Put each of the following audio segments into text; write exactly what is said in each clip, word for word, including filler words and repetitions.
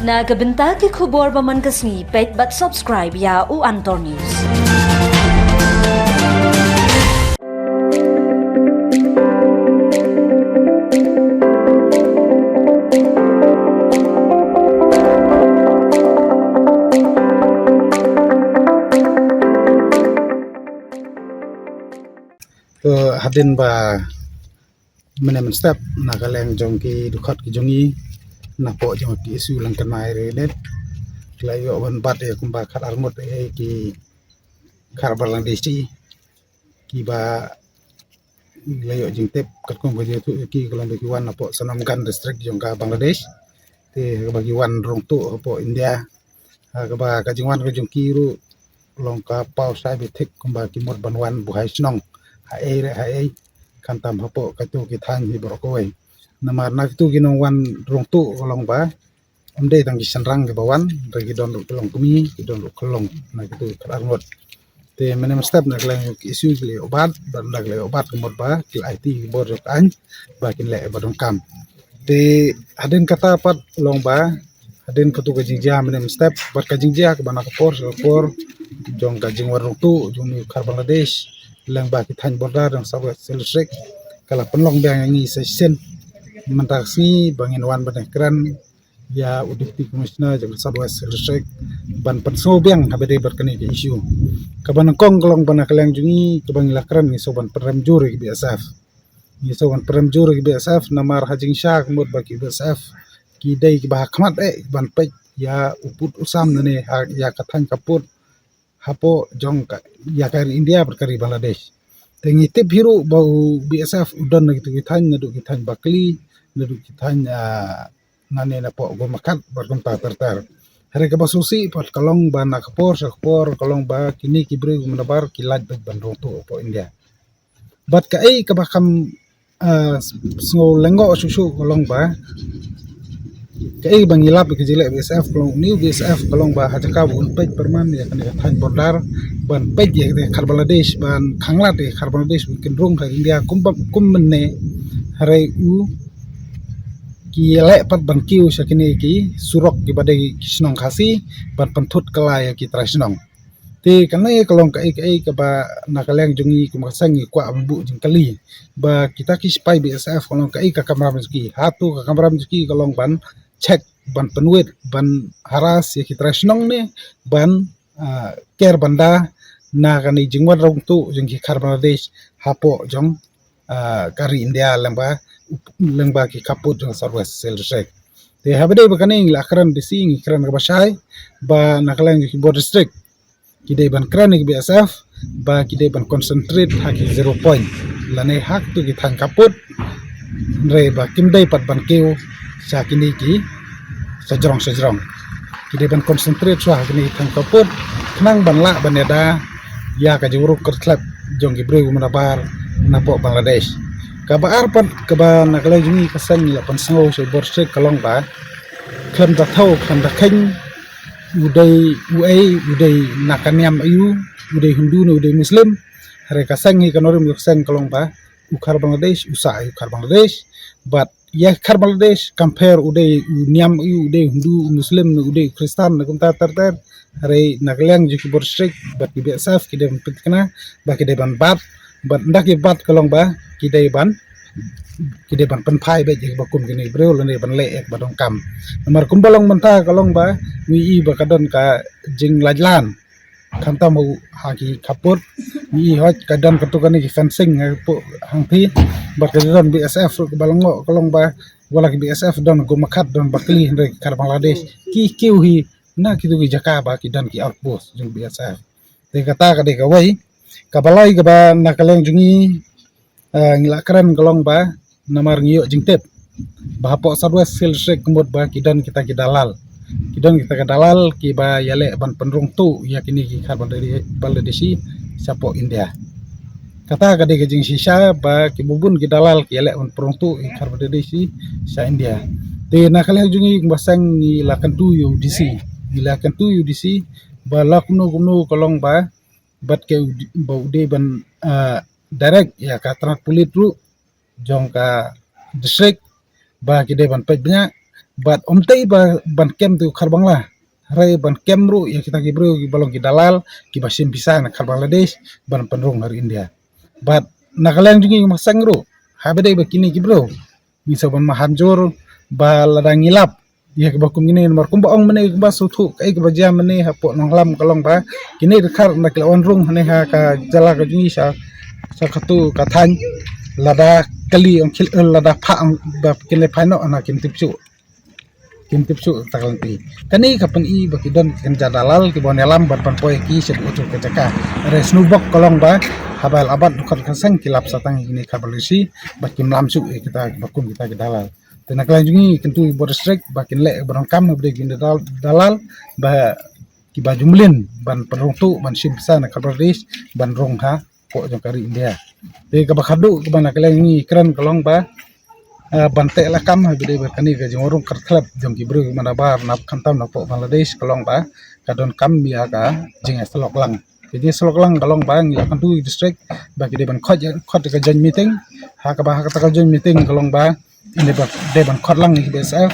Na ka bynta ki khubor ba man ka sngi, peit bad subscribe ïa u Antor News. To hadien ba mynne mynstep na ka liang jong ki dkhot ki jong ngi, na poh jong ki issue lang kynmaw re det, la ïoh ban bat ïa kumba khat arngut eh ki khar Bangladeshi kiba la ïoh jingtip katkum ka jingïathuh ïa ki ka long ba ki wan na poh Sunamganj district jong ka Bangladesh. Te kaba ki wan rung tuh hapoh India, ha kaba ka jingwan ka jong ki ruh long ka paw shai beit thik kumba ki mut ban wan buhai shnong ha ei re ha ei, khamtam hapoh katu ki thaiñ hi baroh kawei. Namar na kitu ki nongwan rung tuh ka long ba ym dei tang ki shynrang kiba wan, hynrei ki don ruh ki longkmie, ki don ruh ki khyllung na kitu ki khar arngut. Te mynne mynstep na ka liang ki issue ki la ïoh bat, bad na ka la ïoh bat ka mut ba ki la aiti ki bor jong ka aiñ ba kin leh ba donkam. Te hadien kata pat long ba hadien katu ka jingjia mynne mynstep bad ka jingjia kaba na ka por sha ka por jong ka jingwan rung tuh jong une u khar Bangladesh lyngba ki thaiñ border jong South West Khasi Hills District ka la pynlong biang ïa ngi sa shisien. Mynta ka sngi ba ngin wan ban ïakren ïa u Deputy Commissioner jong ka South West Khasi Hills District ban pynsngew biang haba dei bad kane ka issue. Kaba nyngkong ka long ba na ka liang jong ngi kaba ngi la kren ngi sngew ban pynrem jur ïa ki B S F. Ngi sngew ban pynrem jur ïa ki B S F namar ha jingshisha ka mut ba ki B S F ki dei kiba ha khmat eh ban peit ïa u pud u sam nane ha ïa ka thaiñ ka pud hapoh jong ka ïa ka ri India bad ka ri Bangladesh. Te ngi tip hi ruh ba u B S F u don na kitu ki thaiñ, naduh ki thaiñ Bakli, naduh ki thaiñ, ah, nane na poh Gummakhat bad kumta ter ter. Hynrei kaba sngewsih pat ka long ba na ka por sha ka por ka long ba kine ki briew mynta bar ki lait beit ban rung tuh hapoh India. Bad kaei kaba kham, ah, sngew lyngngoh shuh shuh ka long ba kaei ba ngi lap ïa ka jingleh B S F ka long une u B S F ka long ba ha jaka ba un peit pyrman ïa kane ka thaiñ border ban peit ïa kane ka khar Bangladesh ban khanglad ïa ka khar Bangladesh ban kynrung ha India kum ba, kum mynne. Hynrei u ki leh pat ban kiew sha kine ki surok kiba dei ki shnong Khasi ban pynthut kylla ïa ki trai shnong. Te kane ka long kaei kaei kaba na ka liang jong ngi kum ka seng ngi kwah ban buh jingkylli ba kita ki sipai B S F ka long kaei ka kamram jong ki, hato ka kamram jong ki ka long ban check, ban pynwit, ban harass ïa ki trai shnong ne ban, ah, ker ban da na kane jingwan rung tuh jong ki khar Bangladesh hapoh jong, ah, ka ri India lyngba, lyngba ki khappud jong South West Khasi Hills District. Te haba dei ba kane ngi la kren D C ngi kren kaba shai ba na ka liang jong ki bor district ki dei ban kren ïa ki B S F ba ki dei ban concentrate ha ki zero point lane ha kitu ki thaiñ khappud. Hynrei ba kim dei pat ban kiew sha kine ki shajrong shajrong. Ki dei ban concentrate shuwa ha kine ki thaiñ khappud khnang ban lah ban ïada ïa ka jingrung kyrthlep jong ki briew mynta bar na poh Bangladesh. Kaba ar pat kaba na ka liang jong ngi ka seng ngi la pynsngew sha bor sek ka long ba khlem da thaw khlem da kheiñ u dei uei, u dei na ka niam aïu, u dei Hindu ne u dei Muslim. Hynrei ka seng hi ka nongrim ka seng ka long ba u khar Bangladesh u sah ïa u khar Bangladesh. Bad ïa khar Bangladesh kam pher u dei u niam aïu, u dei Hindu, u Muslim ne u dei u Khristan ne kumta ter ter. Hynrei na ka liang jong ki bor sek bad ki B S F ki dei ban pynthikna ba ki dei ban bat, bad ynda ki bat ka long ba ki dei ban ki dei ban pynphai beit ïa kiba kum kine ki briew lane ban leh ïa kiba donkam. Namar kumba long mynta ka long ba ngi i ba ka don ka jinglait lan khamtam ha ki khappud, ngi i hoi ka don katu kane ki fencing hapoh hangthie bad ka don B S F ruh kaba lyngngoh ka long ba wat la ki B S F don Gummakhat don Bakli hynrei ki khar Bangladesh ki kiew hi na kitu ki jaka ba ki don ki outpost jong B S F. Te kata ka dei kawei. Kaba lai kaba na ka liang jong ngi, ah, ngi la kren ka long ba namar ngi ïoh jingtip ba hapoh South West Khasi Hills District ka mut ba ki don kita ki dalal, ki don kita ki dalal kiba ïaleh ban pynrung tuh ïa kine ki khar Bangladeshi shapoh India. Kata ka dei ka jingshisha ba kiba bun ki dalal ki ïaleh ban pynrung tuh ïa ki khar Bangladeshi sha India. Te na ka liang jong ngi kumba seng ngi la kyntu ïa u D C, ngi la kyntu ïa u D C ba la kumno kumno ka long ba bad ka u D-, ba u dei ban, ah, direct ïa ka tnat pulit ruh jong ka district ba ki dei ban peit bniah Bad ym dei ba ban kem tu Khar Bangla, hynrei ban kem ruh ïa kita ki briew kiba long ki dalal kiba shim pisa na Khar Bangladesh ban pynrung ha ri India. Bad na ka liang jong ngi ki Masang ruh, haba dei ba kine ki briew ngi sa ban maham jur ba lada ngi lap ïa kiba kum kine, namar kumba ong mynne, kumba sngewthuh kaei kaba jia mynne hapoh Nonglam ka long ba kine ki Khar na ki la wan rung hangne ha ka jylla ka jong ngi sha, sha katu ka thaiñ, lada kali ong khil, eh, lada phah ong ba kin leh phai noh na kin tip shuh. Kin tip shuh ta ka lynti. Kane ka pyni ba ki don ki kynja dalal kiba wan ïalam ban pynpoi ki sha utu ka jaka. Hynrei sngewbok ka long ba haba la bat dkhot ka seng ki lap sa tang ïa kine Khar Bangladeshi bad kim lam shuh ïa kita kiba kum kita ki dalal. Te na ka liang jong ngi kyntu ïa ki bor district ba kin leh ba donkam haba dei kine dal-, dalal ba kiba ju mlien ban pynrung tuh ban shim pisa na Khar Bangladesh ban rung hapoh jong ka ri India. Te kaba khatduh kaba na ka liang ngi kren ka long ba, ah, ban teh lakam haba dei ba kane ka jingwan rung kyrkhlep jong ki briew ki manabar na khamtam napoh Bangladesh ka long ba ka donkam ïa ka jingïasyllok lang. Ka jingïasyllok lang ka long ba ngi la kyntu ïa ki district ba ki dei ban khot, khot ka joint meeting. Ha kaba ha kata ka joint meeting ka long ba dei ban, dei ban khot lang ïa ki B S F,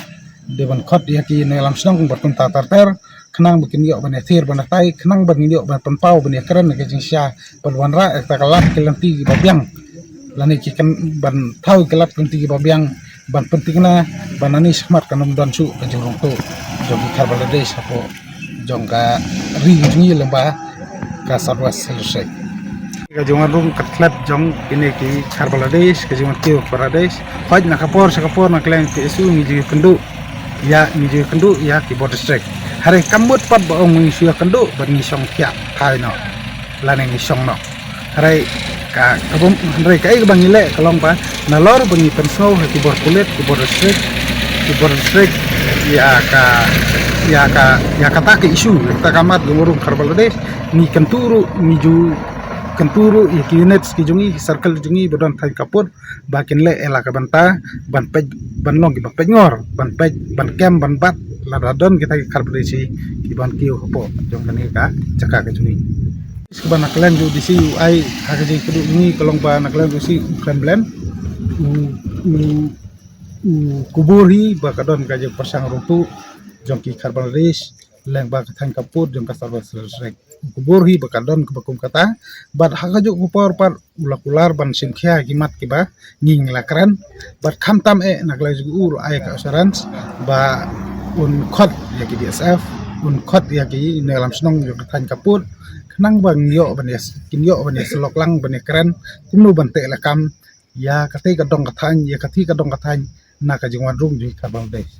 dei ban khot ïa ki nongïalam shnong bad kumta ter ter, khnang ba kin ïoh ban ïathir ban ïatai, khnang ba ngin ïoh ban pynpaw ban ïakren ïa ka jingshisha, ban wanrah ïa kata ka lad ki lynti kiba biang, lane ki kyn-, ban thaw ki lad ki lynti kiba biang, ban pynthikna ba nangne shakhmat kan ym don shuh ka jingrung tuh jong ki Khar Bangladesh hapoh jong ka ri jong ngi lyngba ka South West Hill District. Ka jingwan rung kyrkhlep jong kine ki Khar Bangladesh, ka jingwan kiew Bangladesh. Hooid na ka por sha ka por na ka liang K S U ngi ju ïakynduh ïa, ngi ju ïakynduh ïa ki bor district. Hynrei kam mut pat ba ong ngi shu ïakynduh bad ngi shong thiah thai noh lane ngi shong noh. Hynrei ka, ka bym, hynrei kaei kaba ngi leh ka long ba nalor ba ngi pynsngew ha ki bor pulit, ki bor district, ki bor district ïa ka, ïa ka, ïa kata ka issue, ïa kata ka mat jong u rung Khar Bangladesh, ngi kyntu ruh, ngi ju kyntu ruh ïa ki units ki jong ngi, ki circle jong ngi ba don thaiñ khappud ba kin leh ïa la ka bynta ban peit, ban long kiba peit ngor, ban peit, ban kem, ban bat lada don kita ki Khar Bangladeshi kiban kiew hapoh jong kane ka jaka ka jong ngi. Kaba na ka liang jong u D C u ai ha ka jingkynduh jong ngi ka long ba na ka liang jong u D C u khlem blem, u, u, u kubur hi ba ka don ka jingpyrshang rung tuh jong ki Khar Bangladesh lyngba ka thaiñ khappud jong ka South West Hill District. U kubur hi ba ka don kaba kum kata, bad ha kajuh ka por pat u la kular ban shim khia ki mat kiba ngi ngi la kren, bad khamtam eh na ka liang jong u u la ai ka assurance ba un khot ïa ki B S F, un khot ïa ki nongïalam shnong jong ka thaiñ khappud, khnang ba ngin ïoh ban ïa, kin ïoh ban ïasyllok lang ban ïakren kumno ban teh lakam ïa katei ka dong ka thaiñ, ïa katei ka dong ka thaiñ na ka jingwan rung jong ki Khar Bangladesh.